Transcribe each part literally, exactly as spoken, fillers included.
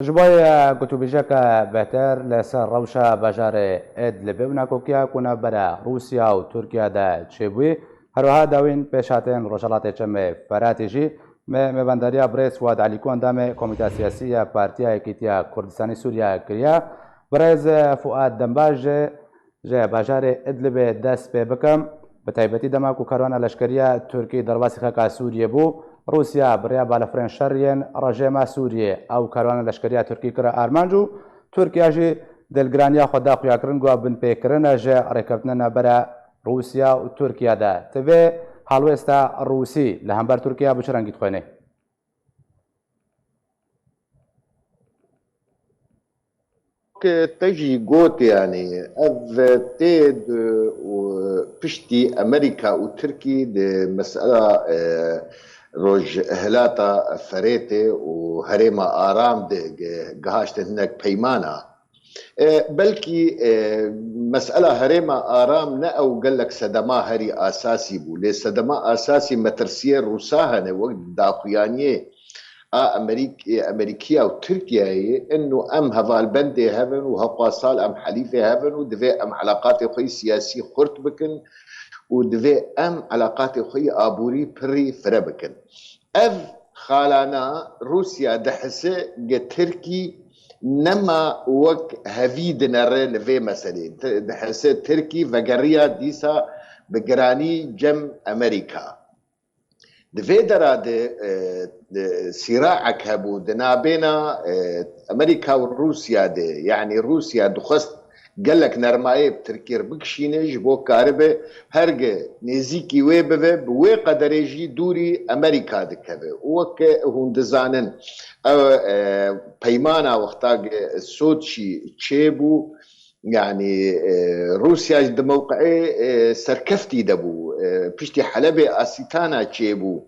Ji bo ye gotûbêjeke beter li ser rewşa bajarê Idlibê û nakokiya ku navbera Rûsya û Tirkiye de çêbûyî, herwiha dawîn pêşhatên Rojhelatê Çemê Feratî jî me mêvandariya birêz Fuad Elîko endamê Komîta Siyasî ya Partiya Yekîtiya Kurdistanê Sûriye kiriye. Birêz Fuad Dembaş jî Ji bajarê Idlibê dest pê bikim. Bi taybetî dema ku karwana leşkeriya Tirkî derbasî xaka Sûriyê bû, Rûsya bi rêya balafirên şer yên rejêma Sûriyê ew karwana leşkeriya Tirkî kire armanc û Tirkiye jî dilgiraniya xwe da xuyakirin ku binpêkirin e ji rêkeftina navbera Rûsya û Tirkiye de. Ti vê halwêsta Rûsî li hember Tirkiye bi çi rengî dixwêne? Ke te jî got, yanî ev tê di û piştî Amerîka û Tirkî di mesela e, Rojhilata Ferêtê û Herêma Aram de ge- gihaştin hinek peymana. E, belkî e, mesela Herêma Aram ne ew gelek sedema herî asasî bû, lê sedema asasî metirsiyê Rûsa hene wek daxuyaniyê a Amerîk-, Amerîkiya û Tirkiyeyê, inu em hevalbendê hev in û hewqa sal em helîfê hev in û divê em eleqatê xwe yî siyasî xurt bikin û divê em eleqatê xwe yî aborî pirî fire bikin. Ev xalana Rûsya dihise ge Tirkî nema wek hevî dinere li vê meselê. Ti-, dihise Tirkî vegeriya dîsa bi giranî cem Amerîka. Di vê dera de, e, de sîraek hebû di nabêna, e, Amerîka û Rûsya de. Yanî Rûsya dixwest gelek nermayê bi Tirkî re bikişîne ji bo karibe herge nêzîkî wê bibe, bi wê qederê jî dûrî Amerîka dikeve. Û weke hûn dizanin, ew, e, peymana wexta ge Soçî çêbû, Yanî e, Rûsya jî di mewqeyê e, serkeftî de bû. E, piştî Helebê asîtana çêbû.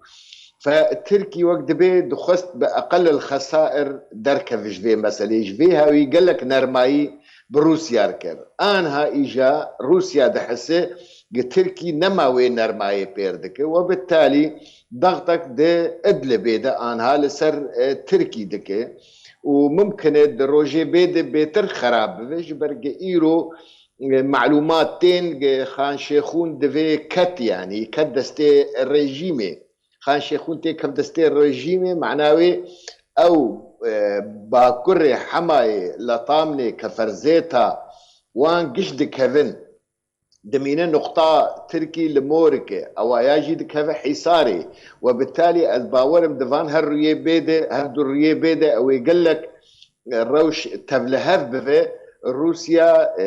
Fe Tirkî wek dibê dixwest bi eqelil xesair derkeve ji vê meselê. Ji vê hawî gelek nermayî bi Rûsya re kir. Anha îja Rûsya dihise gi Tirkî nema wê nermayê pêr dike. We bi talî dextek di Idlibê de anha li ser e, Tirkî dike. û mimkin e di rojê bê de bêtir xerab bibe, ji ber ge îro e, melûmat tên ge Xan Şêxûn divê ket, yanî ket destê rejîmê. Xan Şêxûn tê kev destê rejîmê, mana wê ew e, bakurê Hemayê, Letamnê, Keferzêta wan giş dikevin. Dimîne nuqta Tirkî li Morike, ewa ya jî dikeve Hîsarê. We bi talî ez bawer im di van her rûyê bê de, her du rûyê bê de ew ê gelek e, rewş tevlihev bibe. Rûsya e,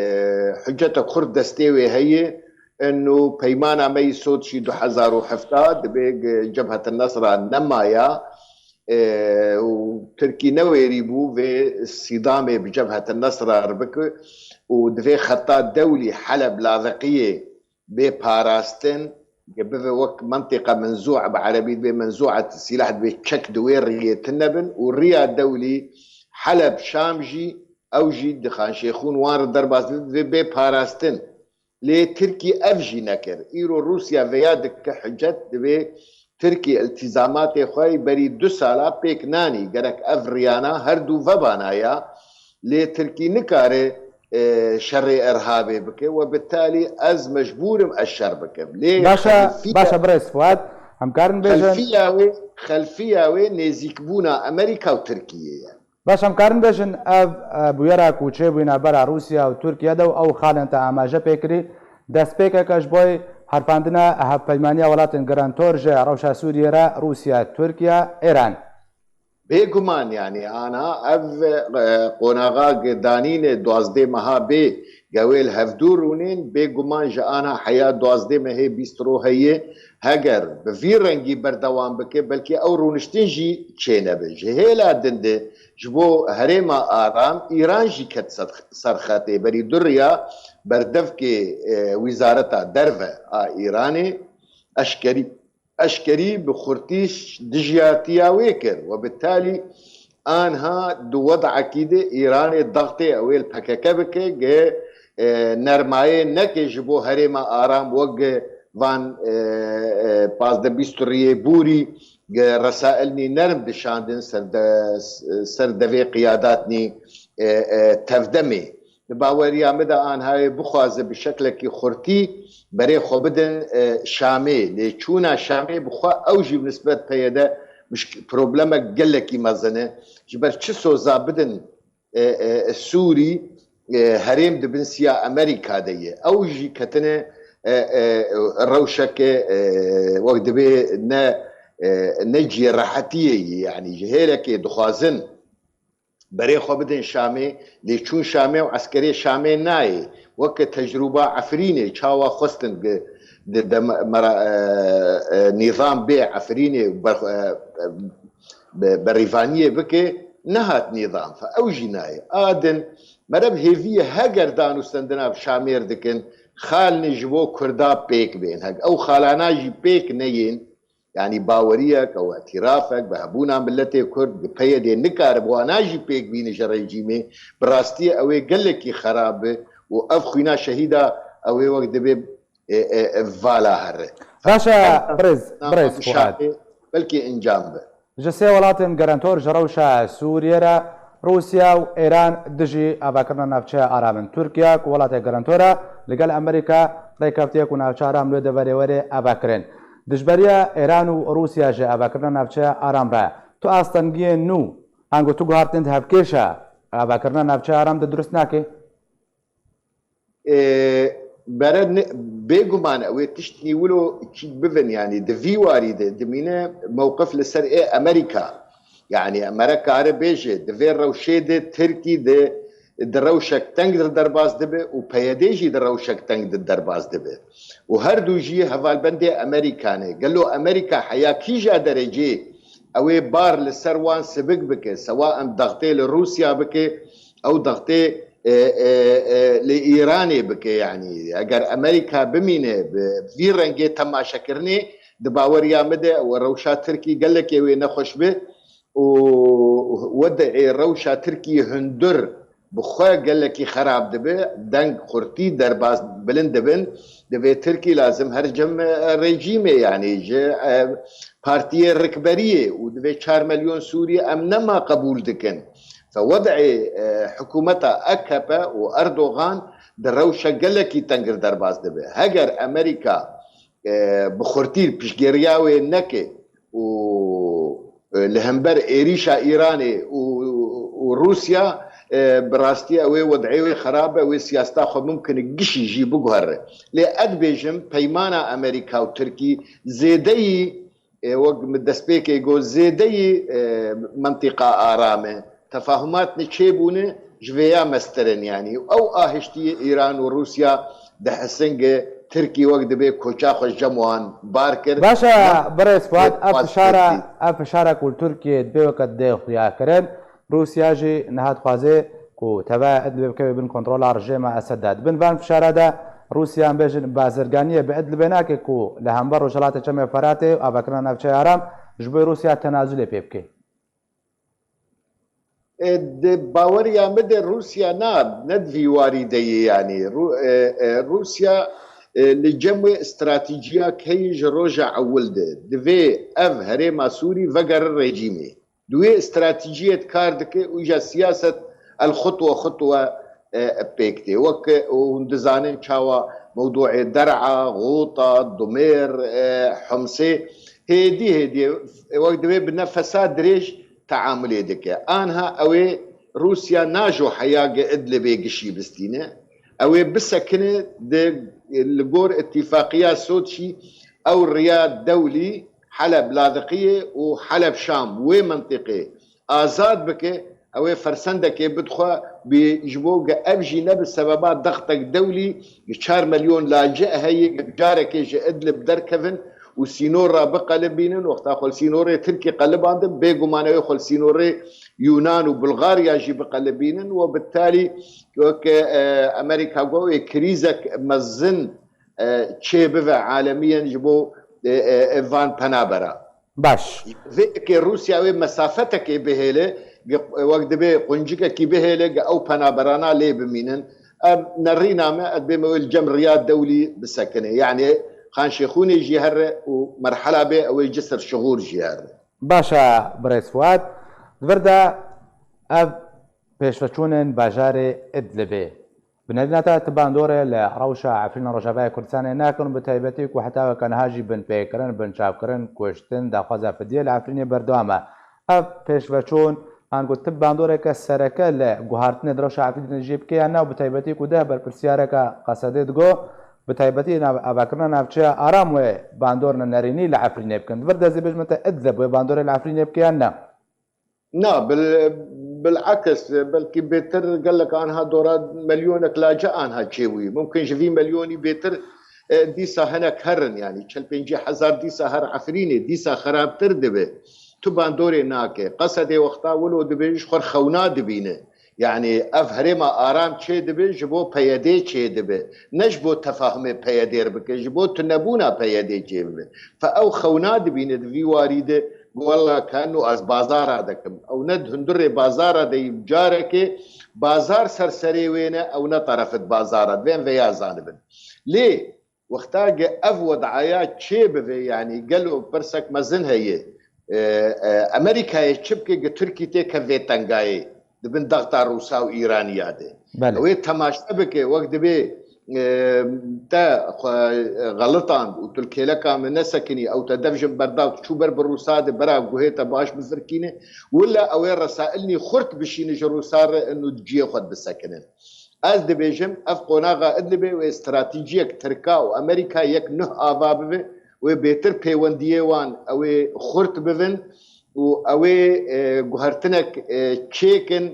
hucete xurt destê wê heye. Eno peymana me yî Soçî du hezar û hevdeh dibê ge Cebhet Nesra nemaya. E, û Tirkî newêrî bû vê sîdamê bi Cebhet Nesra re bike û divê xeta dewlî Heleb Laveqiyê bê parastin, ge bive wek mentiqa menzû bi erebî dibê menzûet sîleh dibê çek di wê riyê tune bin û riya dewlî Heleb Şam jî ew jî di Xan Şêxûn wan re derbas dibe, divê bê parastin. Lê Tirkî ev jî nekir. Îro Rûsya vêya dike hicet, divê Tirkî iltîzamatê xwe yî berî du sala pêk nanî. Gerek ev riyana her du vebana ya. Lê Tirkî nikare e, şerê Erhabê bike. We bi talî ez mecbûr im ez şer bikim. Lê Baş e, xelfiya, baş e birêz Fuad. Em karin bêjin. Xelfiya wê, xelfiya wê nêzîkbûna Amerîka û Tirkiyê ye. Baş em karin bêjin ev e, bûyera ku çêbûyî navbera Rûsya û Tirkiye de û ew xalên te amaje pê kirî, destpêkeke ji bo herfandina hevpeymaniya welatên girantor ji rewşa Sûriyê re Rûsya, Tirkiye, Îran. Bêguman, yanî ana ev e, qonaxa ge danîne duwazdeh meha bê ge wê li hevdû rûnên, bêguman ji ana heya duwazdeh mehê bîst ro heye, heger bi vî rengî berdewam bike, belkî ew rûniştin jî çênebe. Ji hêla din de ji bo herêma Aram, Îran jî ket ser, ser xetê. Berî du riya berdevkê e, Wîzareta Derve a Îranê eşkerî eşkerî bi xurtî dijiyatiya wê kir. We bi talî anha di wed'ekî de Îranê daxtê ew ê li P K K bike, ge e, nermayê neke ji bo herêma Aram wek van e, e, pazdeh bîst riyê bûrî Ge resailnî nerm dişandin ser de-, ser devê qiyadatnî, e, e, tevdemê. Li baweriya min de anhayê bixwaze bi şeklekî xurtî berê xwe bidin, e, Şamê. Lê çûna Şamê bi xwe ew jî bi nisbet P Y D muşk-, problemek gelekî mezin e. Ji ber çi soza bidin, e, e, Sûrî, e, herêm di bin siya Amerîka de ye. Ew jî ketine, e, e, rewşeke, e, wek dibê ne, e, ne cihê rehetiyê ye. Yanî ji hêlekê dixwazin berê xwe bidin Şamê, lê çûn Şamê û eskerê Şamê nayê. Weke tecrûba Efrînê, çawa xwestin di, di, de me-, mera-, e, e, nîzam bê Efrînê û ber-, e, e, be-, berîvaniyê bike, nehat nîzam. Fe ew jî nayê. A din, meriv hêviyê heger danûstendina bi Şamêr dikin, xalnê ji bo Kurda pêk bên. Heg ew xalana jî pêk neyên, yanî baweriyek, ew îtirafek bi hebûna miletê Kurd, bi P Y D nikare bi wana jî pêk bîne ji rejîmê, bi rastiyê ew ê gelekî xerab be û ev xwîna şehîda ew ê wek dibê, e, e, e, vala here. Baş e, birêz, Nama birêz Fuad. Belkî encam be. Ji sê welatên gerentor ji rewşa Sûriyê re Rûsya û Îran dijî avakirina navçeya aram in. Tirkiye ku welatê gerentor e, li gel Amerîka rêkeftiye ku navçe aram li wê deverê were avakirin. Dijberiya Îran û Rûsya ji avakirina navçeya aram re tu astengiyên nû, ango tu guhartin di hevkêş e, avakirina navçeya aram de durust nake? E, bere ne-, bêguman ew ê tiştî wilo kî bibin, yanî di vî warî de dimîne mewqif li ser ê Amerîka. Yanî Amerîka re bêje, di vê rewşê de Tirkî de di rewşek teng de derbas dibe û P Y D jî di rewşek teng de derbas dibe. Û her du jî hevalbendê Amerîka ne. Gelo Amerîka heya kîja derecê ew ê bar li ser wan sibik bike, sewa em dextê li Rûsya bike, ew dextê, e, e, e, li Îranê bike, yanî eger Amerîka bimîne bi vî rengê temaşekirinê, di baweriya min de ew rewşa Tirkî gelekê wê nexweş be û wedê rewşa Tirkî hundir bi xwe gelekî xerab dibe, deng xurtî derbas bilind dibin, divê Tirkî lazim her cem, e, rejîmê, yanî ji, e, partiyê rikberiyê û divê çar milyon Sûrî em nema qebûl dikin. Fe wedê, e, hikûmeta A K P û Erdogan di rewşa gelekî tengir derbas dibe. Heger Amerîka, e, bi xurtî piştgiriya wê neke û, e, li hember êrîşa Îranê û, û Rûsya, e, bi rastî ew ê wedê wê xerab e, wê siyaseta xwe mimkin e gişî jî biguhere. Lê ez dibêjim peymana Amerîka û Tirkî zêdeyî, e, wek min destpêkê got, zêdeyî, e, mintîqa aram e. Tefahumat ne çêbûne ji vêya mesterin, yanî ew ahiştiyê Îran û Rûsya dihisinge, Tirkî wek dibê koça xwe ji cem wan bar kir. Baş e, birêz Fuad, ev fişara, ev fişara ku li Tirkiyê dibê weke dê xuya kirin, Rûsya jî niha dixwaze ku teve Idlibê bikeve bin kontrola rejêma Esed de. Di bin van fişara de Rûsya, em bêjin, bazirganiyê bi Idlibê nake ku li hember Rojhilatê Çemê Feratê û avakirina navçeya aram ji bo Rûsya tenazulê pê bike. E, di baweriya min de Rûsya na, ne di vî warî de ye, yanî Rû-, e, e, Rûsya, e, li cem wê stratejiyek heye ji roja ewil de. Divê ev herêma Sûrî vegere rejîmê. Di wê stratejiyê de kar dike û îja siyaset el xutwe xutwe, e, pêk tê. Wek, e, hûn dizanin çawa mewdûê Der'a, Xûta, Dumêr, e, Humsê hêdî hêdî, e, wek divê bi nefesa dirêj teamulê dike. Anha ew ê Rûsya najo heya ge Idlibê gişî bistîne. Ew ê bisekine di, li gor îtîfaqiya Soçî ew riya dewlî Heleb Ladiqiyê û Heleb Şam wê mintîqê azad bike, ew ê fersendekê bidixwe bî ji bo ge ev jî ne bi sebeba dextek dewlî, çar milyon lacih heye, ge carekê ji Idlib derkevin û sînor re biqelibînin, wexta xwe li sînorê Tirkî qelibandin, bêguman ew ê xwe li sînorê Yûnan û Bulgarya jî biqelibînin û bi talî weke, e, Amerîka got, wê krîzek mezin, e, çêbive alemiyen ji bo, e, e, e, van penabera. Baş. Vê yekê Rûsya wê mesafetekê bihêle, ge-, wek dibê quncikekî bihêle, ge ew penaberana lê bimînin. Em nerîna me, ez dibê me wê li cem riya dewlî bisekine. Yanî Xan Şêxûnê jî here û merhela bê ew ê Cisir Şixûr jî here. Baş e, birêz Fuad. Di vir de ev pêşveçûnên bajarê Idlibê bi nerîna te ti bandorê li rewşa Efrîn a Rojavayê Kurdistanê nakin û bi taybetî ku heta weke niha jî binpêkirin, binçavkirin, kuştin, daxwaza fidyê li Efrînê berdewam e. Ev pêşveçûn ango ti bandoreke sereke li guhartinê di rewşa Efrînê jî bike yan na û bi taybetî ku deh berpirsiyareke Qesedê digo, bi taybetî nav-, avakirina navçeya Aram wê bandorine nerînî li Efrînê bikin. Di vir de ez ê bêjim te Idlib wê bandorê li Efrînê bike yan na? Na, bil-, bilakis, belkî bêtir gelek anha dora milyonek lace anha çêbûyî. Mumkin ji vî milyonî bêtir, e, dîsa hinek herin, yanî çil pêncî hezar dîsa her Efrînê, dîsa xerabtir dibe. Tu bandorê nake. Qesedê wexta wilo dibe ji xwe xewna dibîne. Yanî ev herêma Aram çê dibe, ji bo P Y D çê dibe. Ne ji bo tefahumê P Y D re bike, ji bo tunebûna P Y D çê bibe. Fe ew xewna dibîne di vî warî de, wela keno ez bazara dekim. Ew ne di hundirê bazara de yî, carekê bazar ser serê wê ne, ew ne terefit bazara. Divên veya zanibin. Lê wexta ge ev wedaya çê bibe, yanî gelo pirsek mezin heye. E, e, Amerîkayê çi bike ge Tirkî tê ke vê tengayê di bin dexta Rûsa û Îraniya de. Belê. Ew ê temaşe bike, wek dibê, e, te xwe, e, xelitand û tu li kêleka min nesekinî, ew te dev jin berda û tu çû ber bi Rûsa de, bera guhê te baş bizirkîne, wila ew ê resailnî xurt bişîne ji Rûsa re û di ciyê xwe de bisekinin. Ez dibêjim, ev qonaxa Idlibê wê stratejiyek Tirka û Amerîka yek nuh ava bibe, wê bêtir pêwendiyê wan ew ê xurt bibin û ew ê, e, guhertinek, e, çêkin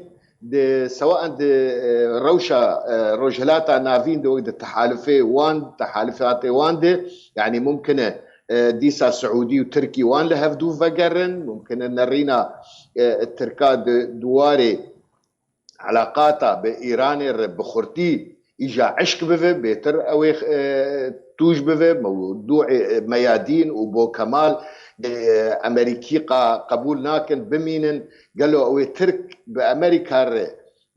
di sewaen di, e, rewşa, e, Rojhilata Navîn de wek di tehalufê wan, tehalufatê wan de, yanî mumkin e, e, dîsa Siûdî û Tirkî wan li hevdû vegerin, mumkin e nerîna, e, Tirka di, di warê elaqata bi Îranê re bi xurtî îja eşk bive, bêtir ew ê, e, tûj bive, mewdûê, e, Meyadîn û Bo Kemal, e, Emerîkî qa qebûl nakin bimînin, gelo ew ê Tirk bi Amerîka re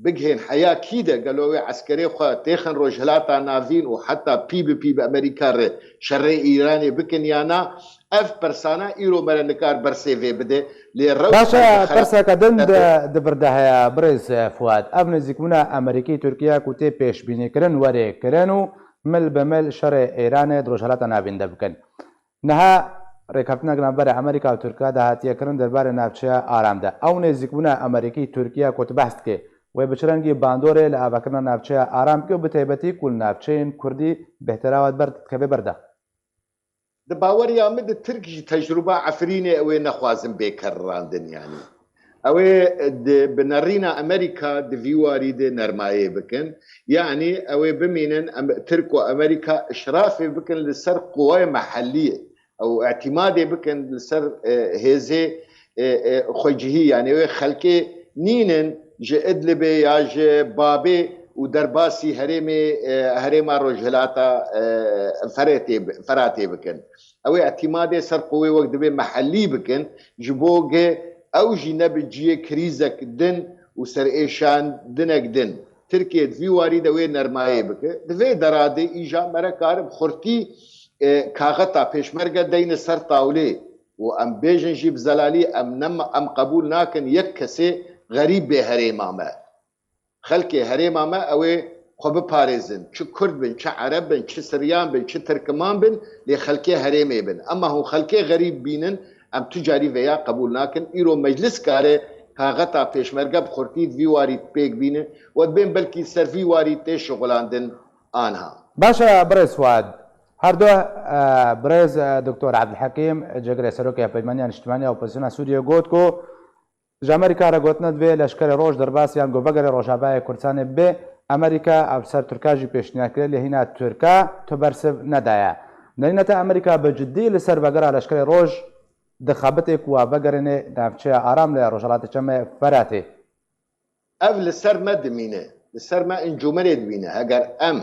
bigihên heya kî de, gelo wê eskerê xwe têxin Rojhilata Navîn û heta pî bi pî bi Amerîka re şerê Îranê bikin ya na? Ev pirsana îro me re nikar bersê vê bide. Lê rewşa Baş e, perseke din di, di vir de heye, birêz Fuad. Ev nêzîkbûna Amerîkî Tirkiye ku tê pêşbînîkirin werê kirin û mil bi mil şerê Îranê di Rojhilata Navîn de bikin. Niha rêkeftinek navbera Amerîka û Tirkiye de hatiye kirin derbarê navçeya Aram de. Ew nêzîkbûna Amerîkî Tirkiye ku tu behs dikê, wê bi çi rengî bandorê li avakirina navçeya Aram bike û bi taybetî ku li navçeyên Kurdî bêhtir awa di ber dikeve ber de? Di baweriya min de Tirk jî tecrûba Efrînê ew ê nexwazin bê kerrandin, yanî. Ew ê di, bi nerîna Amerîka di vî warî de nermayê bikin. Yanî ew ê bimînin em, Tirk û Amerîka işrafê bikin li ser quweyê mehelliyê. Ew îtîmadê bikin li ser, e, hêzê, e, e, xwecihî, yanî ew ê xelkê nînin ji Idlibê ya ji Babê û derbasî herêmê, e, herêma Rojhilata, e, Feretê bi-, Feratê bikin. Ew ê îtîmadê ser qûwê wek divê mehellî bikin, ji bo ge ew jî nebe cihê krîzek din û serêşandinek din. Tirkiye di vî warî de wê nermayê bike. Di vê dera de îja me re kare bi xurtî, e, kaxeta pêşmerge deyne ser tawlê û em bêjin jî bi zelalî em ne, em qebûl nakin yek kesê xerîb bê herêma me. Xelkê herêma me ew ê xwe biparêzin. Çi Kurd bin, çi Ereb bin, çi Siryan bin, çi Tirkiman bin, lê xelkê herêmê bin. Ema hûn xelkê xerîb bînin, em tu carî veya qebûl nakin. Îro meclis kare kaxeta pêşmerge bi xurtî di vî warî pêk bîne. We dibên belkî ser vî warî tê şixulandin anha. Baş e, birêz Fuad. Her du, e, birêz, e, Doktor Ebdulhekîm Cegirê, Serokê Hevpeymaniya Niştimaniya Opozisyona Sûriyê got ku Ji Amerîka re gotine divê leşkerê roj derbas yan ku vegerê Rojavayê Kurdistanê bê. Amerîka ev ser Tirka jî pêşniyar kiriye, lê hîna Tirka tu bersiv nedaye. Nerîna te Amerîka bi cidî li ser vegera leşkerê roj dixebitê ku wa vegerêne navçeya Aram li Rojhilatê Çemê Feratê. Ev li ser me dimîne, li ser me encûmenê dimîne. Heger em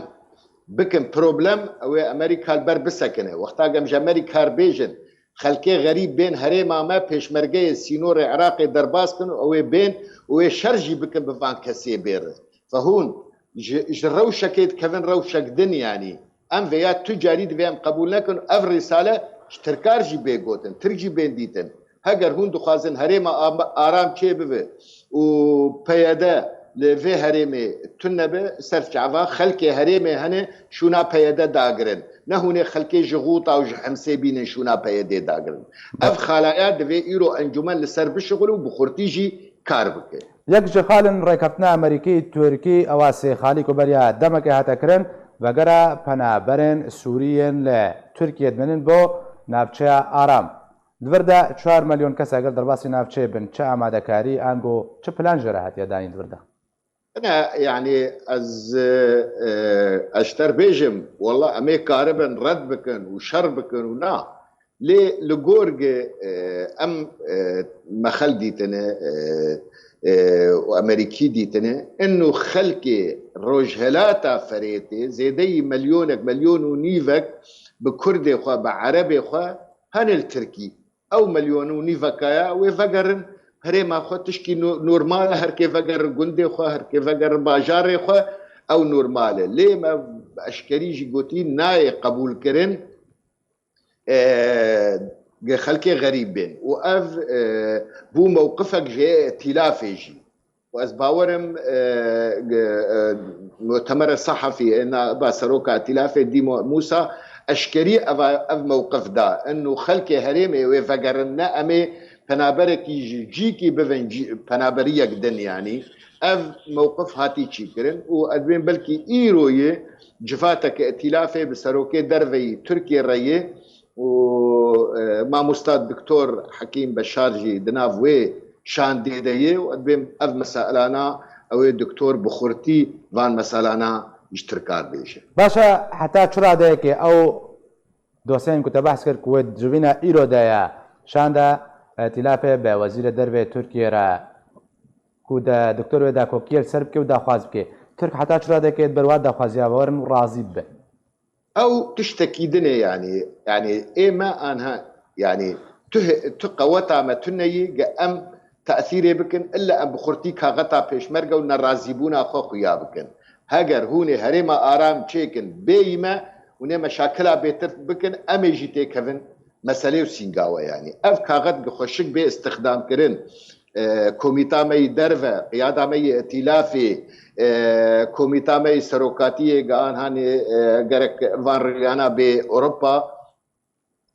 bikin problem, ew ê Amerîka li ber bisekine. Wexta em ji Amerîka re bêjin, xelkê xerîb bên herêma me, pêşmergeyê sînorê Iraqê derbas kin û ew ê bên û ê şer jî bikin bi van kesê bê re. Fe hûn ji, ji rewşekê dikevin rewşek din, yanî Em vêya tu carî divê em qebûl nekin. Ev rîsale ji tirkar jî bê gotin, tirk jî bên dîtin. Heger hûn dixwazin herêma am-, aram çê bibe û P Y D li vê herêmê tune be, ser çava xelkê herêmê hene şûna P Y D dagirin. Ne hûnê xelkê ji Xûta û ji Hemsê bînin şûna P Y D dagirin. Ev xalaya divê îro encûmen li ser bişixule û bi xurtî jî kar bike. Yek ji xalên rêkeftina Amerîkî-Tirkî ewa sê xalî ku beriya demekê hate kirin, vegera penaberên Sûrî yên li Tirkiyê dimînin bo navçeya Aram. Di vir de çar milyon kes eger derbasî navçeyê bin, çi amadekarî ango çi plan jê re hatiye danîn di vir de? Ne, yanî ez, e, e, ez ji te re bêjim, wela em ê karibin red bikin û şer bikin û na. Lê li gor gi, e, em, e, mexel dîtine, e, e, û Amerîkî dîtine, inu xelkê Rojhelata Ferêtê zêdeyî milyonek, milyon û nîvek bi Kurdê xwe, bi Erebê xwe hene li Tirkî. Ew milyon û nîvekaya wê vegerin herêma xwe, tişkî no-, normal e, her kê vegerin gundê xwe, her kê vegerin bajarê xwe, ew normal e. Lê me eşkerî jî gotî nayê qebûlkirin, e, xelkê xerîb bên. Û ev, e, bû mewqifek ji îtîlafê jî. Û ez bawerim, e, e, mutemere sehefî, e, na, ba seroka îtîlafê Dîmo Mûsa eşkerî ev, ev mewqif da. Inu xelkê herêmê wê vegerin, ne em ê penaberekî ji cîkî bivin cî-, penaberiyek din yanî. Ev mewqif hatî çîkirin û ez bên belkî îro yê civateke îtîlafê bi serokê derveyî Tirkiyê re yê û, e, mamosta Doktor Hekîm Beşar jî di nav wê şandê de yê û ez bên ev meselana ew ê Doktor bi xurtî van meselana ji Tirkar bêje. Baş e, heta çi radeyekê ew dosyayên ku te behs kir ku wê civîna îro de ye, şanda îtîlafê bi wezîrê dervê Tirkiyê re ku de doktor wê dakokiyê li ser bike û daxwaz bike. Tirk heta çi radeyekê di ber wa daxwaziya ve werin û razî bibin? Ew tiştekî din e, yanî, yanî ê me anha, yanî tu he-, tu qeweta me tune yî ge em tesîrê bikin, illa em bi xurtî kaxeta pêşmerge û nerazîbûna xwe xuya bikin. Heger hûn ê herêma aram çêkin bêyî me, hûn ê meşakila bêtir bikin, em ê jî têkevin meselê û sîngawe yanî. Ev kaxet gi xweşik bê istixdamkirin. E, komîta me yî derve, qiyada me yî îtîlafê, e, komîta me yî serokatiyê gi anhanê, e, gerek van riyana bê Ewropa,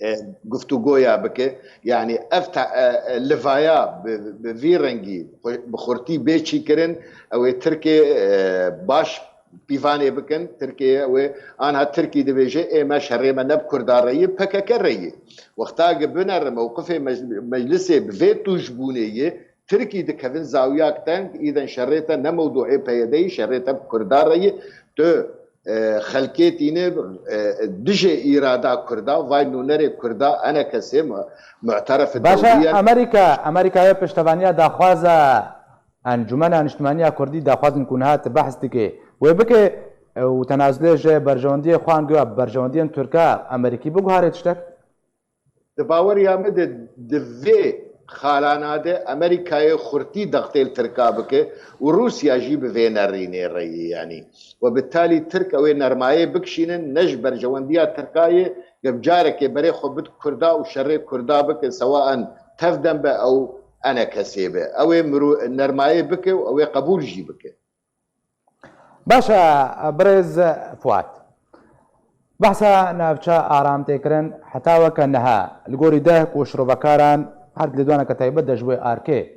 e, guftûgoya bike. Yanî ev te-, e, e, livaya bi, bi vî rengî xwe-, bi xurtî bê çîkirin, ew ê Tirkê, e, baş pîvanê bikin. Tirkiyê ew ê anha Tirkî dibêje, ê me şerê me ne bi Kurda re yî, P K K re yî. Wexta gi binere mewqifê mec-, meclisê bi vê tûjbûnê yî, Tirkî dikevin zawiyek teng, îden şerê te ne mewduê P Y D'yî, şerê te bi Kurda re yî. Tu, e, xelkê tîne, e, dijê îrada Kurda, vay nûnerê Kurda, enekesê mu-, mu'teref Baş e, dewriyen. Amerîka, Amerîka wê piştevaniya daxwaza Encûmena Niştimaniya Kurdî daxwazin ku niha tu behs dikê, wê bike, e, û tenazulê ji berjewendiyê xwe ango ya berjewendiyên Tirka Amerîkî biguharê tiştek? Di baweriya min de di vê xalana de Amerîkayê xurtî dextê li Tirka bike û Rûsya jî bi vê nerînê re yî, yanî we bi talî Tirk ew ê nermayê bikişînin, ne ji berjewendiya Tirkayê, ge bi carekê berê xwe bid Kurda û şerê Kurda bikin, sewaen tevdem be ew enekesê be. Ew ê mirû-, nermayê bike û ew ê qebûl jî bike. Baş e, birêz Fuat. Behsa navça aram tê kirin, heta weke niha, li gorî deh ku şirovekaran her lêdwaneke taybet de ji wê arkê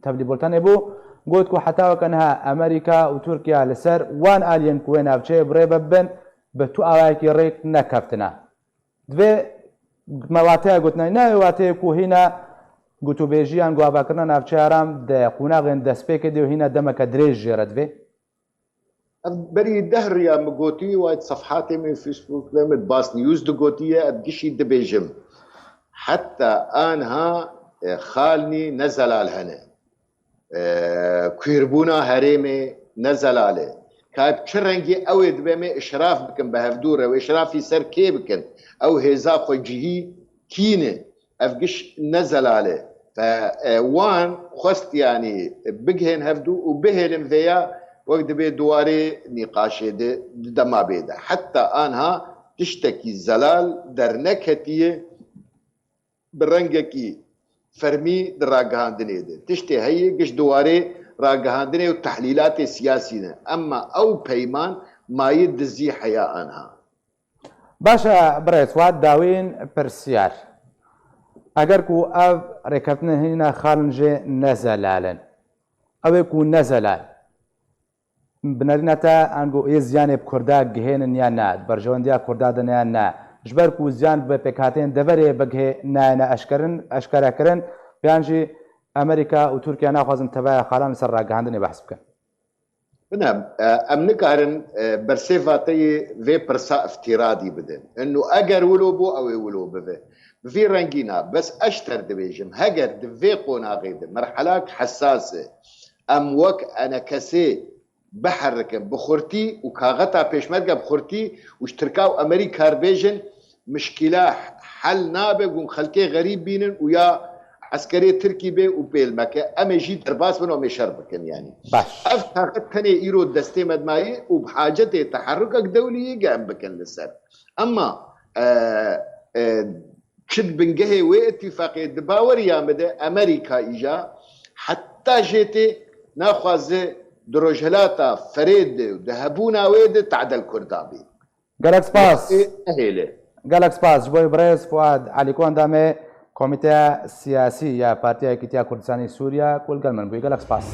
tevlî bultenê bû, got ku heta weke niha Amerîka û Tirkiye li ser wan aliyên ku wê navçeyê bi rê ve bibin, bi tu awayekî rêk nekeftine. Divê me wateya gotinayî nayê, wateyê ku hîna gotûbêjiyan, guhavakirina navçeya Aram di qonaxên destpêkê de û hîna demeke dirêj jê re divê. Ev berî deh riya min gotî, wayt sefhatê min Facebook de min Bas News digotiye, ev gişî dibêjim. Heta anha, e, xalnî ne zelal hene. E, kuîrbûna herêmê ne zelal e. Ka bi çi rengî ew ê dibe me îşraf bikin bi hevdû re, ew îşrafî ser kê bikin? Ew hêza xwecihî kî ne? Ev giş ne zelal e. Fe, e, wan xwest, yanî, bigihên hevdû û bihêlin vêya wek dibê di warê nîqaşê de, di dema bê de. Heta anha tiştekî zelal derneketiye bi rengekî fermî di ragihandinê de. Tiştê heye giş di warê ragihandinê û tehlîlatê siyasî ne. Emma ew peyman mayî dizî heya anha. Baş e, birêz Fuad, dawîn pirsyar. Eger ku ev rêkeftinên hîna xalin jê ne zelal in, ew ê ku ne zelal, bi nerîna te ango ê ziyanê bi Kurda gihênin ya ne, di berjewendiya Kurda de ne ya ne, ji ber ku ziyan bi pêkhateyên deverê bigihê nayêne eşkerin, eşkere kirin, yan jî Amerîka û Tirkiye naxwazin tevaya xalan li ser ragihandinê behs bikin? Bine, e, em nikarin, e, bersêva te yê vê pirsa îftîradî bidin. Ino eger wilo bû, ew ê wilo bibe. Bi vî rengî na, bes ez ji te re dibêjim, heger di vê qonaxê de merhelak hesas e, em wek enekesê biherikin bi xurtî û kaxeta pêşmerge bi xurtî û ji Tirka û Amerîka re bêjin, mişkîla hel nabe, hûn xelkê xerîb bînin û ya eskerê Tirkî bê û pêl meke, em ê jî derbas bin û em ê şer bikin, yanî. Baş. Ev taxet tenê îro destê me dimayî û bi hacetê teherrukek dewlî yê em bikin li ser. Emma, e, e, çi di bingehê wê îtîfaqê di baweriya min de Amerîka îja heta jê tê naxwaze di Rojhilata Ferê de û di hebûna wê de tadel Kurda bê. Gelek spas. Ê nehêle. Gelek spas ji bo birêz Fuad Elî ku endamê Komîteya Siyasî ya Partiya Yekîtiya Kurdistanê Sûriye ku li gel min bûyî. Gelek spas.